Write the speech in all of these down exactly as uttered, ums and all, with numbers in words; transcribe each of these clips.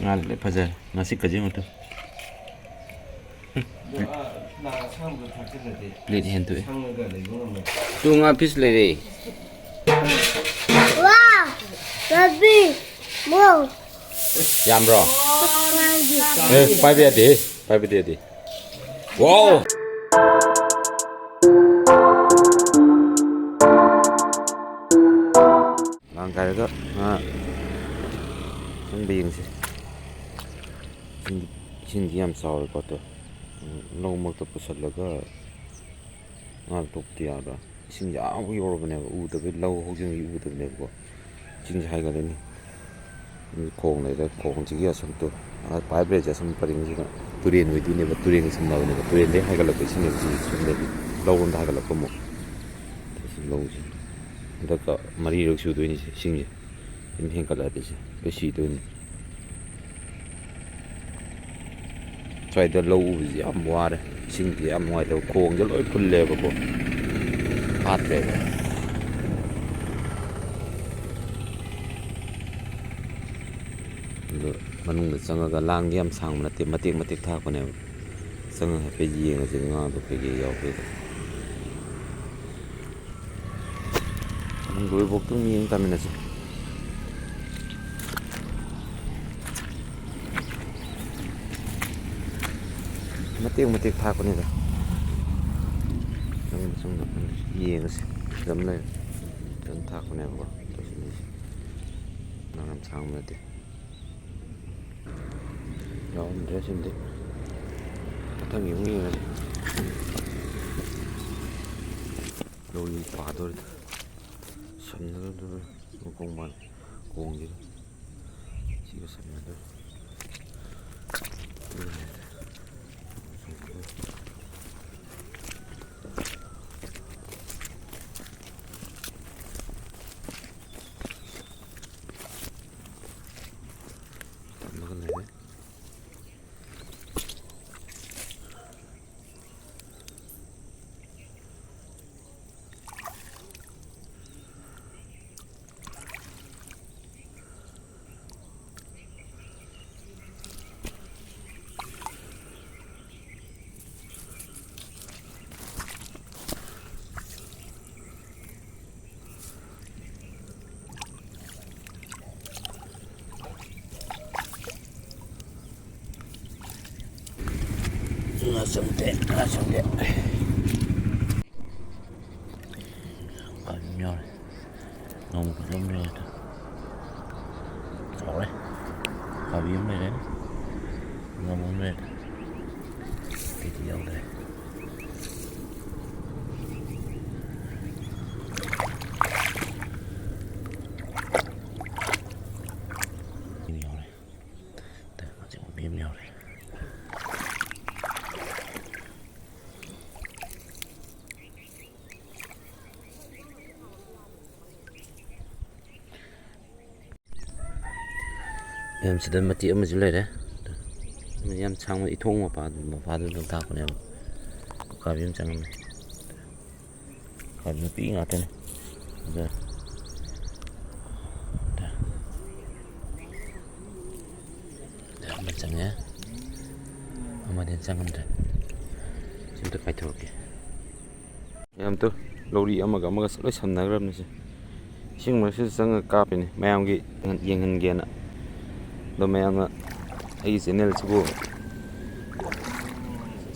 ꯉꯥꯗꯤ ꯂꯣꯏ ꯐꯖꯔꯦ꯫ ꯉꯥꯁꯤ ꯀꯖꯤꯡ ꯉꯥꯛꯇ꯫ ꯄ꯭ꯂꯦꯠ ꯍꯦꯟꯗꯣꯛꯑꯦ꯫ ꯇꯨ ꯉꯥ ꯄꯤꯁ ꯂꯩꯔꯦ꯫ ꯋꯥ! ꯔꯕꯤ! ꯃꯣ! ꯌꯥꯝꯕ꯭ꯔꯣ? ꯉꯥꯒꯤ꯫ ꯑꯦ, ꯄꯥꯏꯕ ꯌꯥꯗꯦ꯫ ꯄꯥꯏꯕꯗꯤ ꯌꯥꯗꯦ꯫ ꯋꯥꯎ! ꯂꯥꯡ ꯀꯥꯏꯔꯒ ꯉꯥ ꯆꯪꯕ ꯌꯦꯡꯁꯤ꯫ ꯏꯁꯤꯡ, ꯏꯁꯤꯡꯗꯤ ꯌꯥꯝ ꯆꯥꯎꯔꯦꯀꯣ꯫ ꯑꯗꯣ ꯂꯧ ꯃꯔꯛꯇ ꯄꯨꯁꯜꯂꯒ ꯉꯥ ꯇꯣꯛꯄꯗꯤ ꯌꯥꯕ꯭ꯔꯥ? ꯏꯁꯤꯡꯁꯦ ꯑꯥ ꯐꯥꯎ ꯌꯧꯔꯕꯅꯦꯕ, ꯎꯗꯕꯩ, ꯂꯧ ꯍꯧꯖꯤꯟꯒꯤ ꯎꯗꯕꯅꯦꯕꯀꯣ꯫ ꯏꯁꯤꯡꯁꯦ ꯍꯥꯏꯒꯠꯂꯅꯤ꯫ ꯈꯣꯡ ꯂꯩꯔꯦ, ꯈꯣꯡꯁꯤꯒꯤ ꯑꯁꯨꯝ ꯇꯨ-, ꯑꯥ, ꯄꯥꯏꯞ ꯂꯩꯔꯤꯁꯦ ꯑꯁꯨꯝ ꯄꯔꯤꯡꯁꯤꯗ ꯇꯨꯔꯦꯟ ꯑꯣꯏꯗꯣꯏꯅꯦꯕ, ꯇꯨꯔꯦꯟꯒ ꯁꯝꯅꯕꯅꯦꯕ, ꯇꯨꯔꯦꯟꯗꯒꯤ ꯍꯥꯏꯒꯠꯂꯛꯄ ꯏꯁꯤꯡꯅꯦꯕ ꯁꯤꯁꯦ꯫ ꯁꯣꯝꯗꯒꯤ ꯂꯧꯔꯣꯝꯗ ꯍꯥꯏꯒꯠꯂꯛꯄ ꯑꯃꯨꯛ꯫ ꯁꯤ ꯂꯧꯁꯦ ꯍꯟꯗꯛꯀ ꯃꯔꯤꯔꯛ ꯁꯨꯗꯣꯏꯅꯤ ꯁꯤ ꯏꯁꯤꯡꯁꯦ꯫ ꯑꯗꯨꯝ ꯍꯦꯟꯒꯠꯂꯛꯑꯗꯤ ꯁꯤ ꯂꯣꯏ ꯁꯤꯗꯣꯏꯅꯤ꯫ ꯁ꯭ꯋꯥꯏꯗ ꯂꯧ ꯎꯕꯁꯤ ꯌꯥꯝ ꯋꯥꯔꯦ, ꯏꯁꯤꯡꯁꯦ ꯌꯥꯝ ꯅꯨꯡꯉꯥꯏꯇꯕ, ꯈꯣꯡꯁꯦ ꯂꯣꯏ ꯐꯨꯜꯂꯦꯕꯀꯣ, ꯐꯥꯠꯇ꯭ꯔꯦꯕ꯫ ꯑꯗꯣ ꯃꯅꯨꯡꯗ ꯆꯪꯉꯒ, ꯂꯥꯡꯗꯤ ꯌꯥꯝ ꯁꯥꯡꯕ ꯅꯠꯇꯦ, ꯃꯇꯦꯛ ꯃꯇꯦꯛ ꯊꯥꯛꯄꯅꯦꯕ꯫ ꯆꯪꯉꯒ ꯍꯥꯏꯐꯦꯠ ꯌꯦꯡꯉꯁꯦ ꯉꯥꯗꯣ ꯀꯩꯀꯩ ꯌꯥꯎꯒꯦꯗꯣ꯫ ꯂꯣꯏꯕꯣꯛꯇꯪ ꯌꯦꯡ ꯇꯥꯃꯤꯟꯅꯁꯦ꯫ ꯃꯇꯦꯛ ꯃꯇꯦꯛ ꯊꯥꯛꯄꯅꯤꯗ꯫ ꯆꯪꯕ ꯆꯪꯗꯕ ꯌꯦꯡꯉꯁꯦ꯫ ꯑꯗꯨꯝ ꯂꯩꯔꯦ꯫ ꯑꯗꯨꯝ ꯊꯥꯛꯄꯅꯦꯕꯀꯣ꯫ ꯇꯧꯁꯤꯜꯂꯤꯁꯦ꯫ ꯌꯥꯝ ꯁꯥꯡꯕ ꯅꯠꯇꯦ꯫ ꯌꯥꯎꯔꯝꯗ꯭ꯔꯦ ꯁꯤꯃꯗꯤ꯫ ꯃꯊꯪꯒꯤ ꯑꯃꯨꯛ ꯌꯦꯡꯉꯁꯤ꯫ ꯂꯧꯔꯤ ꯄꯥꯗꯣꯔꯦ꯫ ꯁꯝꯅꯗꯣꯔꯦ꯫ ꯃꯈꯣꯡ ꯃꯥꯟ-, ꯈꯣꯡꯁꯤꯒ꯫ ꯁꯤꯒ ꯁꯝꯅꯗꯣꯔꯦ꯫ ꯇꯝꯃꯒ ꯂꯩꯔꯦ꯫ ꯆꯪꯗꯦ, ꯀꯅꯥ ꯆꯪꯗꯦ? ꯀꯔꯤꯝ ꯌꯥꯎꯔꯦ꯫ ꯅꯣꯡꯃ ꯐꯖꯅ ꯂꯩꯔꯦ꯫ ꯆꯥꯎꯔꯦ꯫ ꯎꯀꯥꯕꯤ ꯑꯃ ꯂꯩꯔꯦ꯫ ꯉꯥꯃꯨ ꯑꯃ ꯂꯩꯔꯦ꯫ ꯑꯇꯩꯗꯤ ꯌꯥꯎꯗ꯭ꯔꯦ꯫ ꯌꯥꯎꯔꯦ꯫ ꯍꯧꯖꯤꯛ ꯎꯀꯥꯕꯤ ꯑꯃ ꯌꯥꯎꯔꯦ꯫ ꯃꯌꯥꯝ, ꯁꯤꯗ ꯃꯇꯦꯛ ꯑꯃꯁꯨ ꯂꯩꯔꯦ꯫ ꯌꯥꯝ ꯁꯥꯡꯕ ꯏꯊꯣꯡ ꯃꯄꯥ, ꯃꯄꯥꯗꯨꯗ ꯊꯥꯛꯄꯅꯦꯕ꯫ ꯎꯀꯥꯕꯤ ꯑꯃ ꯆꯪꯉꯝꯃꯦ꯫ ꯎꯀꯥꯕꯤ ꯃꯄꯤ ꯉꯥꯛꯇꯅꯦ꯫ ꯑꯗ, ꯑꯗ, ꯑꯃ ꯆꯪꯉꯦ꯫ ꯑꯃꯗꯤ ꯆꯪꯉꯝꯗ꯭ꯔꯦ꯫ ꯁꯤ ꯑꯝꯇ ꯀꯥꯏꯊꯣꯔꯛꯀꯦ꯫ ꯃꯌꯥꯝ ꯇꯨ, ꯂꯧꯔꯤ ꯑꯃꯒ ꯑꯃꯒ ꯂꯣꯏ ꯁꯝꯅꯈ꯭ꯔꯕꯅꯤ ꯁꯦ꯫ ꯏꯁꯤꯡ ꯃꯔꯛꯁꯤꯗ ꯆꯪꯉꯒ ꯀꯥꯞꯄꯤꯅꯤ ꯃꯌꯥꯝꯒꯤ ꯌꯦꯡꯍꯟꯒꯦꯅ꯫ ꯑꯗꯣ ꯃꯌꯥꯝꯅ ꯑꯩꯒꯤ ꯆꯦꯅꯦꯜꯁꯤꯕꯨ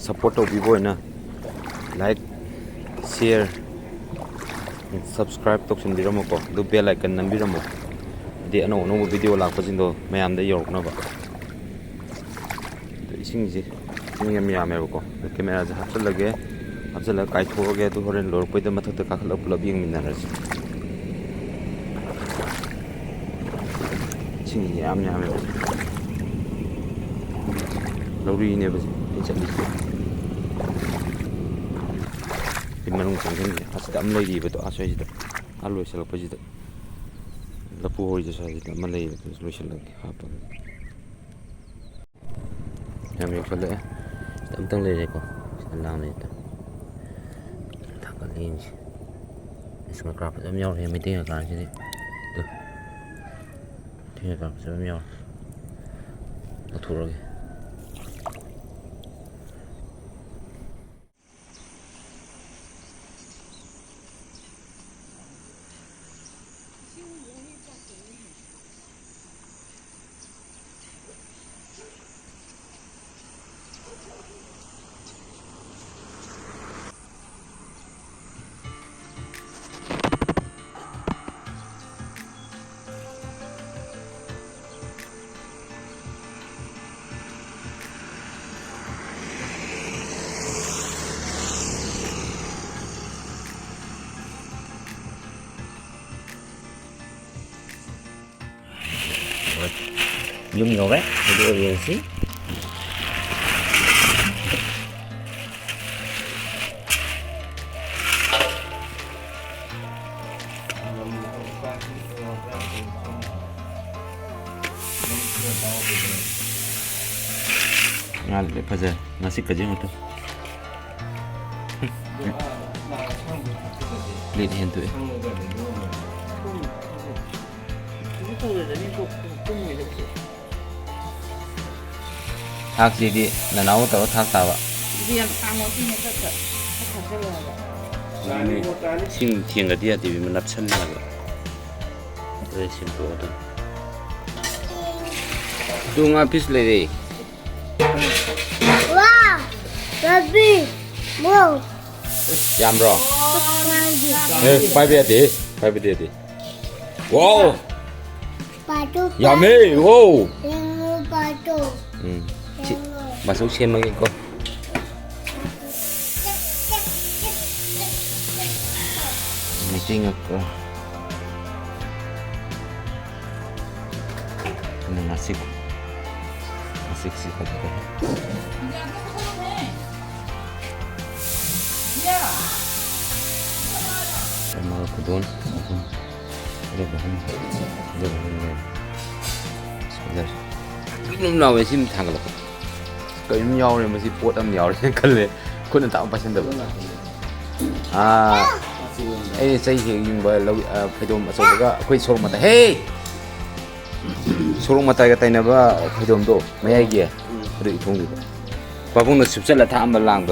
ꯁꯞꯄꯣꯔꯠ ꯇꯧꯕꯤꯕ ꯑꯣꯏꯅ like, share, subscribe ꯇꯧꯁꯟꯕꯤꯔꯝꯃꯣꯀꯣ꯫ ꯑꯗꯨ bell icon ꯅꯝꯕꯤꯔꯝꯃꯣ꯫ ꯑꯗꯩ ꯑꯅꯧ ꯑꯅꯧꯕ video ꯂꯥꯛꯄꯁꯤꯡꯗꯣ ꯃꯌꯥꯝꯗ ꯌꯧꯔꯛꯅꯕ꯫ ꯑꯗꯣ ꯏꯁꯤꯡꯁꯦ, ꯏꯁꯤꯡ ꯌꯥꯝ ꯌꯥꯝꯃꯦꯕꯀꯣ꯫ ꯑꯗꯣ cameraꯁꯦ ꯍꯥꯞꯆꯜꯂꯒꯦ, ꯍꯥꯞꯆꯜꯂꯒ ꯀꯥꯏꯊꯣꯛꯑꯒꯦ꯫ ꯑꯗꯨ ꯍꯣꯔꯦꯟ ꯂꯣꯏꯔꯛꯄꯩꯗ ꯃꯊꯛꯇ ꯀꯥꯈꯠꯂꯒ ꯄꯨꯂꯞ ꯌꯦꯡꯃꯤꯟꯅꯔꯁꯤ꯫ ꯏꯁꯤꯡꯁꯦ ꯌꯥꯝ ꯌꯥꯝꯃꯦꯕ꯫ ꯂꯧꯔꯤꯅꯦꯕ ꯁꯤ ꯑꯩ ꯆꯠꯂꯤꯁꯦ꯫ ꯁꯤ ꯃꯅꯨꯡ ꯆꯪꯁꯤꯟꯁꯦ꯫ ꯑꯁꯤꯗ ꯑꯃ ꯂꯩꯔꯤꯕꯗꯣ, ꯑꯁ꯭ꯋꯥꯏꯁꯤꯗ, ꯑꯥ ꯂꯣꯏꯁꯤꯜꯂꯛꯄꯁꯤꯗ꯫ ꯂꯐꯨ ꯍꯧꯔꯤꯁꯦ ꯁ꯭ꯋꯥꯏꯁꯤꯗ ꯑꯃ ꯂꯩꯌꯦꯕ, ꯑꯗꯨꯁꯨ ꯂꯣꯏꯁꯤꯜꯂꯒꯦ ꯍꯥꯞꯄꯒ꯫ ꯌꯥꯝ ꯌꯧꯁꯜꯂꯛꯑꯦ꯫ ꯁꯤꯗ ꯑꯝꯇꯪ ꯂꯩꯔꯦꯀꯣ꯫ ꯁꯤꯗ ꯂꯥꯡ ꯂꯩꯇ꯫ ꯊꯥꯡꯒꯠꯂ ꯌꯦꯡꯁꯤ꯫ ꯑꯁ, ꯉꯀ꯭ꯔꯥ ꯐꯖꯕ ꯌꯥꯎꯔꯦ, ꯃꯩꯇꯩ ꯉꯀ꯭ꯔꯥꯁꯤꯗꯤ꯫ ꯇꯨ꯫ ꯃꯩꯇꯩ ꯉꯀ꯭ꯔꯥ ꯐꯖꯕ ꯑꯃ ꯌꯥꯎꯔꯦ꯫ ꯂꯧꯊꯣꯛꯑꯒꯦ꯫ ꯌꯨꯝ ꯌꯧꯔꯦ꯫ ꯑꯗꯨ ꯑꯣꯏꯔꯁꯤ꯫ ꯉꯥꯗꯤ ꯂꯣꯏ ꯐꯖꯔꯦ꯫ ꯉꯥꯁꯤ ꯀꯖꯤꯡ ꯉꯥꯛꯇ꯫ ꯂꯤꯠ ꯍꯦꯟꯗꯣꯛꯑꯦ꯫ ꯊꯥꯛꯁꯤꯗꯤ ꯅꯅꯥꯎ ꯇꯧꯔ ꯊꯥꯛ ꯇꯥꯕ꯫ ꯏꯕꯦꯝ, ꯊꯥꯡ ꯃꯆꯤꯟꯅ ꯈꯔ ꯈꯔ ꯈꯔ ꯊꯥꯛꯆꯜꯂꯣ ꯍꯥꯏꯕ꯫ ꯏꯁꯤꯡ ꯊꯦꯡꯒꯗꯤ ꯌꯥꯗꯦ, ꯏꯕꯦꯝꯃ, ꯅꯞꯁꯜꯂꯦ ꯍꯥꯏꯕ꯫ ꯑꯗꯨꯗꯩ ꯁꯦꯝꯗꯣꯛꯑꯣ ꯑꯗꯨꯝ꯫ ꯑꯗꯨ ꯉꯥ ꯄꯤꯁ ꯂꯩꯔꯦ꯫ ꯋꯥ! ꯔꯕꯤ! ꯃꯣ! ꯌꯥꯝꯕ꯭ꯔꯣ? ꯄꯥꯏꯕꯤ! ꯑꯦ, ꯄꯥꯏꯕ ꯌꯥꯗꯦ, ꯄꯥꯏꯕꯗꯤ ꯌꯥꯗꯦ꯫ ꯋꯥꯎ! ꯄꯥꯇꯨ ꯌꯥꯝꯃꯦ! ꯋꯥꯎ! ꯌꯦꯡꯉꯨ ꯄꯥꯇꯨ꯫ ꯎꯝ꯫ ꯁꯤ ꯌꯦꯡꯉꯨ꯫ ꯃꯁꯧ ꯁꯦꯝꯃꯒꯦꯀꯣ꯫ ꯃꯩꯇꯩ ꯉꯛꯄ꯫ ꯑꯗꯨꯅ ꯉꯥꯆꯤꯛ, ꯉꯥꯆꯤꯛꯁꯤ ꯐꯖꯕ꯫ ꯑꯃ ꯈꯨꯗꯣꯟ ꯑꯍꯨꯝ, ꯈꯨꯗꯣꯟ ꯑꯍꯨꯝ, ꯈꯨꯗꯣꯟ ꯑꯍꯨꯝ ꯂꯩꯔꯦ꯫ ꯐꯖꯔꯦ꯫ ꯂꯨꯝ ꯂꯨꯝ ꯂꯥꯎꯋꯦ ꯁꯤ ꯑꯃ ꯊꯥꯡꯒꯠꯂꯛꯄ꯫ ꯀꯔꯤꯅꯣ ꯌꯥꯎꯔꯦ, ꯃꯁꯤ ꯄꯣꯠ ꯑꯃ ꯌꯥꯎꯔꯦꯅ ꯈꯜꯂꯦ꯫ ꯈꯨꯠꯅ ꯇꯥꯛ ꯄꯥꯏꯁꯟꯗꯕ꯫ ꯑꯥ, ꯑꯩꯅ ꯆꯩ ꯍꯦꯛ ꯌꯨꯡꯕ ꯂꯧ-, ꯑ, ꯐꯩꯗꯣꯝ ꯑꯆꯧꯕꯒ ꯑꯩꯈꯣꯏ ꯁꯣꯔꯣꯛ ꯃꯇꯥꯏ, ꯍꯦ! ꯁꯣꯔꯣꯛ ꯃꯇꯥꯏꯒ ꯇꯩꯅꯕ ꯐꯩꯗꯣꯝꯗꯣ, ꯃꯌꯥꯏꯒꯤ, ꯎꯝ꯫ ꯑꯗꯨ ꯏꯊꯣꯡꯗꯨꯗ꯫ ꯄꯥꯕꯨꯡꯅ ꯁꯨꯞꯆꯜꯂ ꯊꯥꯛꯑꯝꯕ ꯂꯥꯡꯗꯣ꯫